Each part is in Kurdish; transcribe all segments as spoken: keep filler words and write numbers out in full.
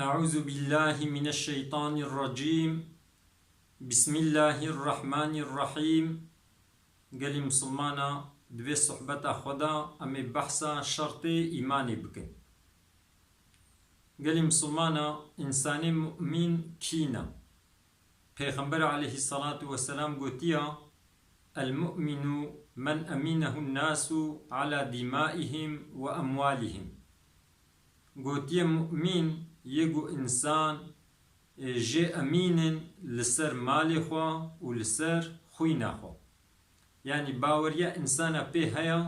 Eûzubillahimineşşeytanirracîm. Bismillahirrahmanirrahîm. Gelî misilmana, di vê sohbeta xwe de em ê behsa şertê îmanê bikin. Gelî misilmana, însanê mu'mîn kî ne? Pêxember aleyhissalatu vesselam gotiya, "El-mu'minu men eminehu nasu ala dimaihim ve emwalihim." Gotiye, mu'mîn yê ku însan, e, jê emîn in li ser malê xwe û li ser xwîna xwe. Yanî baweriya însana pê heye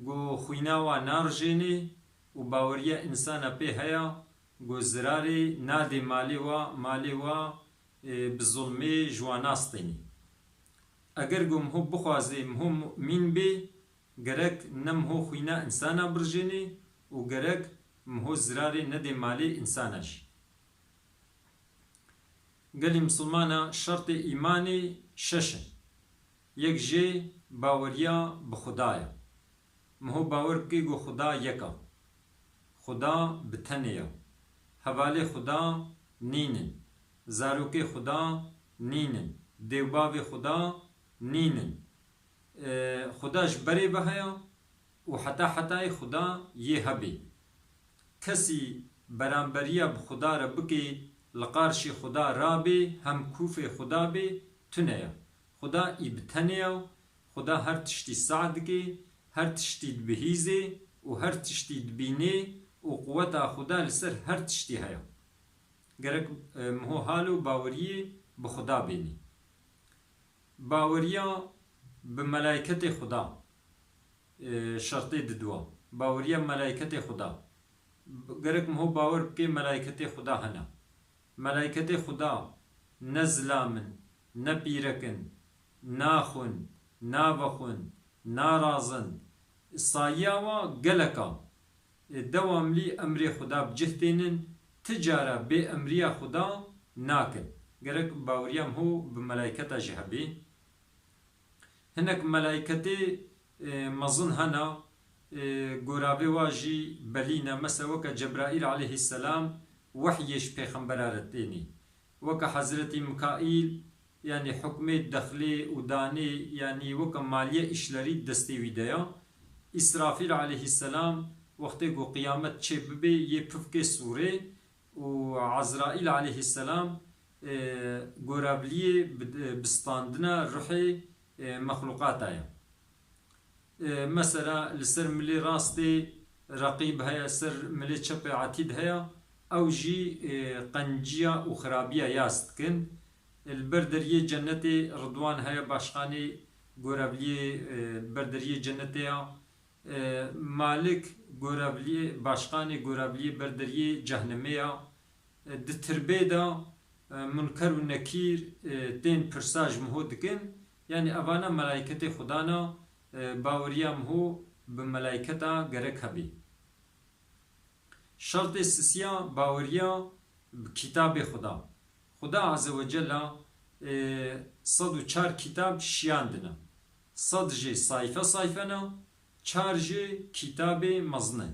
ku xwîna wa narijênê û baweriya însana pê heye ku zirarê nadê malê wa, malê wa, e, bi zulmê ji wa nastênê. Eger ku miho bixwazê miho mu'mîn bê, gerek ne miho xwîna însana birijênê û gerek miho zirarê nedê malê însana jî. Gelî misilmana, şertê îmanê şeş in. Yek jê baweriya bi Xuda ye. Miho bawer bike ku Xuda yek e. Xuda bi tenê ye. Hevalê Xuda nînin. Zarokê Xuda nînin. Dêwbavê Xuda nînin. E, Xuda ji berê ve heye û heta hetayê Xuda yê hebê. Kesî beramberiya bi Xuda re bike, li qarşî Xuda rabê, hem kûfê Xuda bê, tune ye. Xuda î bi tenê ye, Xuda her tiştî sah dike, her tiştî dibihîzê û her tiştî dibînê û quweta Xuda li ser her tiştî heye. Gerek, e, miho hal û baweriyê bi Xuda bênî. Baweriya bi melayketê Xuda, e, şertê didwa. Baweriya melayketê Xuda. B-, gerek miho bawer bike melayketê Xuda hene. Melayketê Xuda ne zilam in, ne pîrek in, naxwin, navexwin, narazin. Sayiya wa gelek a. E, dewamlî emrê Xuda bi cih tênin, ti cara bê emriya Xuda nakin. Gerek baweriya miho bi melayketa jî hebê. Hinek melayketê, e, mezin hene, e, goravê wa jî belî ne. Mesela weke Cebraîl aleyhisselam wehyê ji pêxembera re tênê. Weke Hezretî Mikaîl, yanî hukmê dexlê û danê, yanî weke maliye îşlerî destê wî de ya. Îsrafîl aleyhisselam wextê ku qiyamet çê bibê, yê pifkê sûrê û Ezraîl aleyhisselam, e, goravliyê bi-, bi standina ruhê, e, mexluqata ye. E, mesela li ser milê rastê Reqîb heye, ser milê çepê Etîd heye, ew jî, e, qenciya û xirabiya yas dikin. Li ber deriyê cennetê Ridwan heye, başqanê goravliyê, e, ber deriyê cennetê ya. E, Malik goravliyê, başqanê goravliyê ber deriyê cehnemê ya. E, di tirbê de, e, Munker û Nekîr, e, tên pirsa ji miho dikin. Yanî evana melayketê Xuda ne, e, baweriya miho bi melayketa gerek hebê. Şertê sisiya baweriya bi kitabê Xuda. Xuda Azze ve Cella, e, sed û çar kitab şiyandine. Sed jê sayfe sayfe ne, çar jê kitabê mezin e.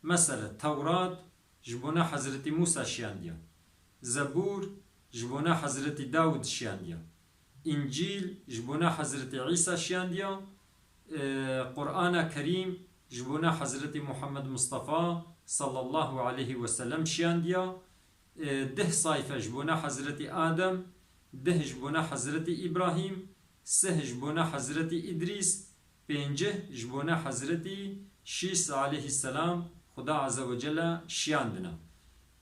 Mesela Tewrat ji bona Hezretî Mûsa şiyandiya. Zebûr ji bona Hezretî Dawûd şiyandiya. Încîl ji bona Hezretî Îsa şiyandiya. E, Qur'ana Kerîm ji bona Hezretî Muhammed Mustafa sallallahu aleyhi ve sellem şiyandiya. E, deh sayfe ji bona Hezretî Adem, deh ji bona Hezretî Îbrahîm, seh ji bona Hezretî Îdrîs, pênceh ji bona Hezretî Şîs aleyhisselam Xuda Azze ve Celle şiyandine.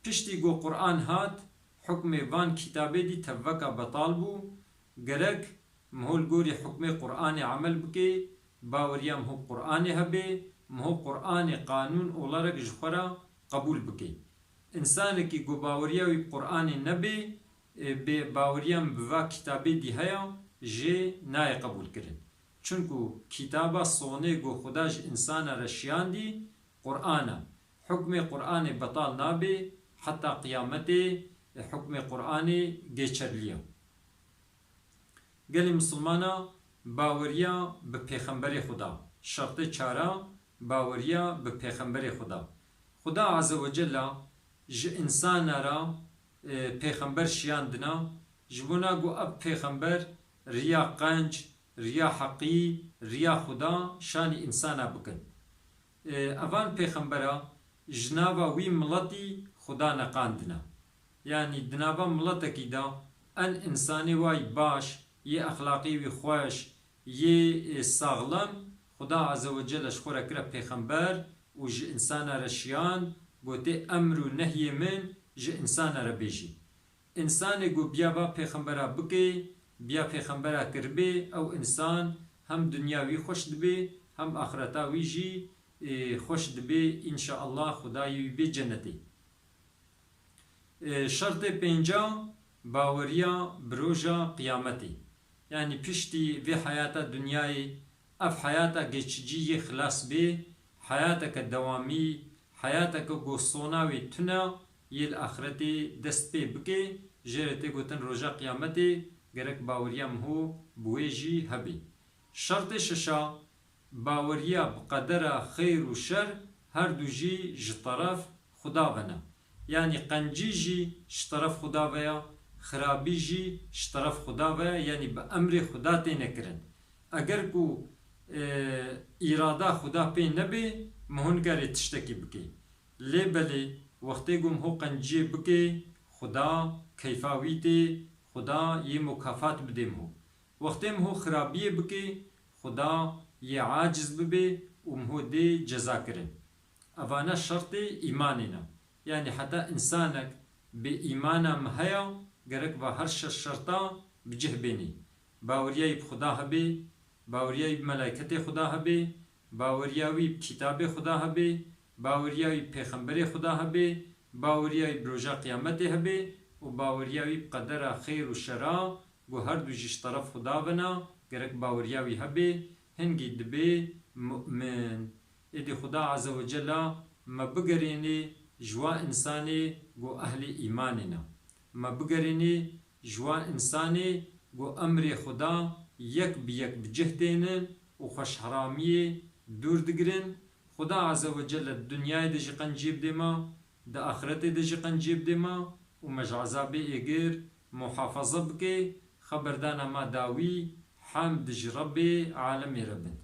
Piştî ku Qur'an hat, hukmê van kitabê dî tevveka betal bû, gerek miho li gorî hukmê Qur'anê emel bike, baweriya miho Qur'anê hebe, miho Qur'anê qanûn olarak ji xwe re qebûl bike. Însanekî ku baweriya wî bi Qur'anê nebe, e, bê baweriya min bi va kitabê dî heye, jê nayê qebûlkirin. Çunku kitaba sonê ku Xuda ji însana re şiyandî, Qur'an e. Hukmê Qur'anê betal nabe, heta qiyametê, e, hukmê Qur'anê geçerlî ye. Gelê misilmana baweriya bi pêxemberê Xuda. Şertê çara baweriya bi pêxemberê Xuda. Xuda Azze ve Cella, ji insana re, e, pêxember şiyandina, ji bona ku ev pêxember riya qenc, riya heqî, riya Xuda şanî insana bikin. E, evan pêxembera ji nava wî miletî Xuda neqandina. Yanî di nava miletekî de en insanê wayî baş, yê exlaqê wî xweş, yê, e, saxlem, Xuda Azze ve Celle ji xwe re kire pêxember û ji insana re şiyan, gotê emr û nehyê min ji insana re bêjî. Însanê ku biya va pêxembera bikê, biya pêxembera kiribê, ew însan hem dinya wî xweş dibê, hem axireta wî jî, ê, xweş dibê, înşeallah Xwedayê wî bê cenetê. Ê, şertê pênca, baweriya bi roja qiyametê. Yanî piştî vê heyata dinyayê, ev heyata geçicî yê xilas bê, heyateke dewamî, heyateke ku sona wê tune, yê li axretê dest pê bike, jê re tê gotin roja qiyametê, gerek baweriya miho bi wê jî hebe. Şertê şeşa, baweriya bi qedera xeyr û şer her du jî ji teref Xuda ve ne. Yanî qencî jî ji teref Xuda ve ya, xirabî jî ji teref Xuda ve ya, yanî bi emrê Xuda têne kirin. Eger ku, e, îrada Xuda pê nebe, miho nikare tiştekî bike. Lê belê, wextê ku miho qenciyê bike, Xuda keyfa wî tê, Xuda yê mukafat bidê miho. Wextê miho xirabiyê bike, Xuda yê aciz bibe û miho dê ceza kirin. Evane şertê îmanê ne. Yanî heta însanek bê îmana mi heya, gerek va her şeş şerta bi cih bênê. Baweriyayî bi Xuda hebe, baweriyayî bi melayketê Xuda hebe, baweriya wî bi kitabê Xuda hebe, baweriya wî bi pêxemberê Xuda hebe, baweriya wî bi roja qiyametê hebe û baweriya wî bi qedera xeyr û şera, ku her du jî ji teref Xuda ve ne, gerek baweriya wî hebe, hingî dibê mu'min. Êdî Xuda Azze ve Celle me bigerênê ji wa însanê ku ehlê îmanê ne. Me bigerênê ji wa însanê ku emrê Xuda yek bi yek bi cih tênin û xweşheramiyê dûr digirin. Xuda Azze ve Celle di dinyayê de jî qenciyê bidê me, di axretê de jî qenciyê bidê me û me ji ezabê êgir muhafaza bike. Xeberdana me dawî, hemd ji Rebbê alemê re bin.